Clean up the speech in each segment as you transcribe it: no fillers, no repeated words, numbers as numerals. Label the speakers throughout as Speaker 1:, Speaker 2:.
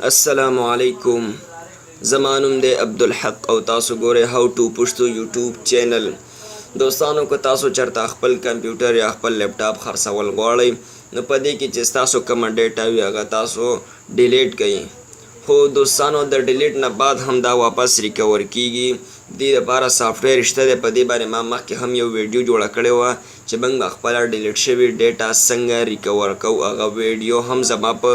Speaker 1: السلام علیکم، زما نوم دی عبدالحق او تاسو ګورئ How to Pashto YouTube channel. دوستانو، که تاسو چرته خپل کمپیوټر یا خپل لپټاپ خرڅول غواړئ، نو په دې کې چې ستاسو کومه ډیټا وي، هغه تاسو ډیلیټ کړئ. خو دوستانو، د ډیلیټ نه بعد هم دا واپس ریکور کیږي. دې لپاره سافټویر شته دی. په دې باندې ما مخکې هم یو ویډیو جوړه کړې وه چې موږ به خپله ډیلیټ شوې ډیټا څنګه ریکور کوو. هغه ویډیو هم زما په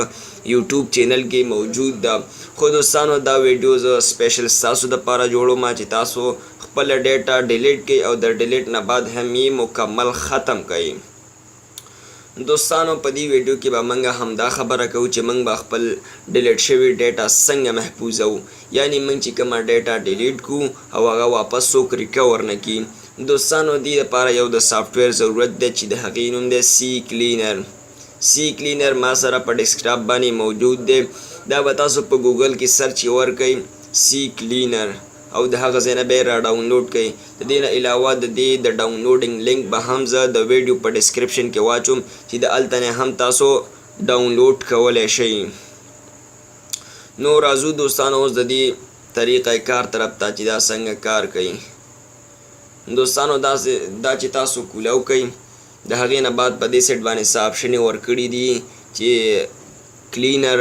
Speaker 1: یوټیوب چینل کې موجود ده. خو دوستانو، دا ویډیو زه سپیشل ستاسو دپاره جوړوم چې تاسو خپله ډیټا ډیلیټ کړئ او د ډیلیټ نه بعد هم یې مکمل ختم کړئ. دوستانو، په دې ویډیو کې به موږ هم دا خبره کوو چې موږ به خپل ډیلیټ شوی ډیټا څنګه محفوظو، یعنی موږ چې کومه ډیټا ډیلیټ کو او هغه واپس څوک ریکور نه کړي. دوستانو، دې لپاره یو د سافټویر ضرورت دی چې د هغې نوم دی سی کلینر. سی کلینر ما سره په ډیسکټاپ باندې موجود دی. دا به تاسو په ګوګل کې سرچ ورکړئ سی کلینر او د هغه ځای نه به را ډاونلوډ کړئ. د دې نه علاوه د دې د ډاونلوډینګ لینک به هم زه د ویډیو په ډیسکرپشن کې واچوم چې د هلته نه هم تاسو ډاونلوډ کولی شئ. نو راځو دوستانو، اوس د دې طریقه کار طرف ته چې دا څنګه کار کوي. دوستانو، دا چې تاسو کولاو کوئ، د هغې نه بعد په دې سیټ باندې څه آپشنې ورکړي دي چې کلینر،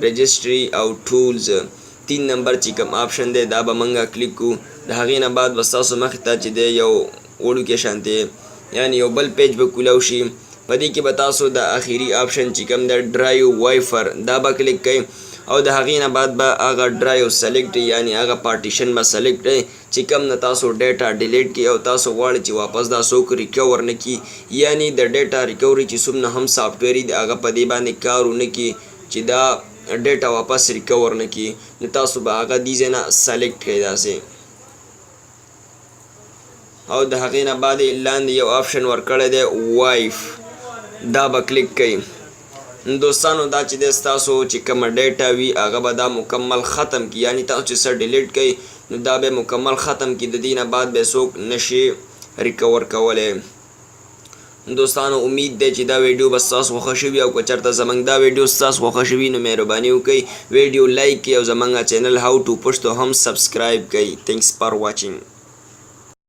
Speaker 1: رجسټري او ټولز. 3 نمبر چې کوم آپشن دی، دا به مونږه کلیک کو. د هغې نه بعد به ستاسو مخې ته چې دی یو وړوکی شانتې، یعنی یو بل پیج به کولاو شي. په دې کې به تاسو د اخیری آپشن چې کوم د ډرایو وایفر، دا به کلیک کړئ او د هغې نه بعد به هغه ډرایو سلیکټ، یعنی هغه پارټیشن به سلیکټ کړئ چې کوم نه تاسو ډیټا ډیلیټ کړئ او تاسو غواړئ چې واپس دا څوک ریکور نه کړي، یعنی د ډیټا ریکوري چې څومره هم سافټویر دی، هغه په دې باندې کار ونه کړي چې دا ډیټا واپس ریکور نه کړي. نو تاسو به هغه دې ځای نه سلیکټ کړئ داسې او د هغې نه بعد لاندې یو آپشن ورکړی دی وایف، دا به کلیک کړئ. دوستانو، دا چې د ستاسو چې کومه ډیټا وي، هغه به دا مکمل ختم کړي، یعنی تاسو چې څه ډیلیټ کړئ، نو دا به مکمل ختم کړي. د دې نه بعد به څوک نشي ریکور کولی. دوستانو، امید دی چې دا ویډیو به ستاسو خوښه شوي او که چېرته زموږ دا ویډیو ستاسو خوښه شوي، نو مهرباني وکړئ، ویډیو لایک کړئ او زموږ چینل How to Pashto هم سبسکرایب کړئ. Thanks for watching.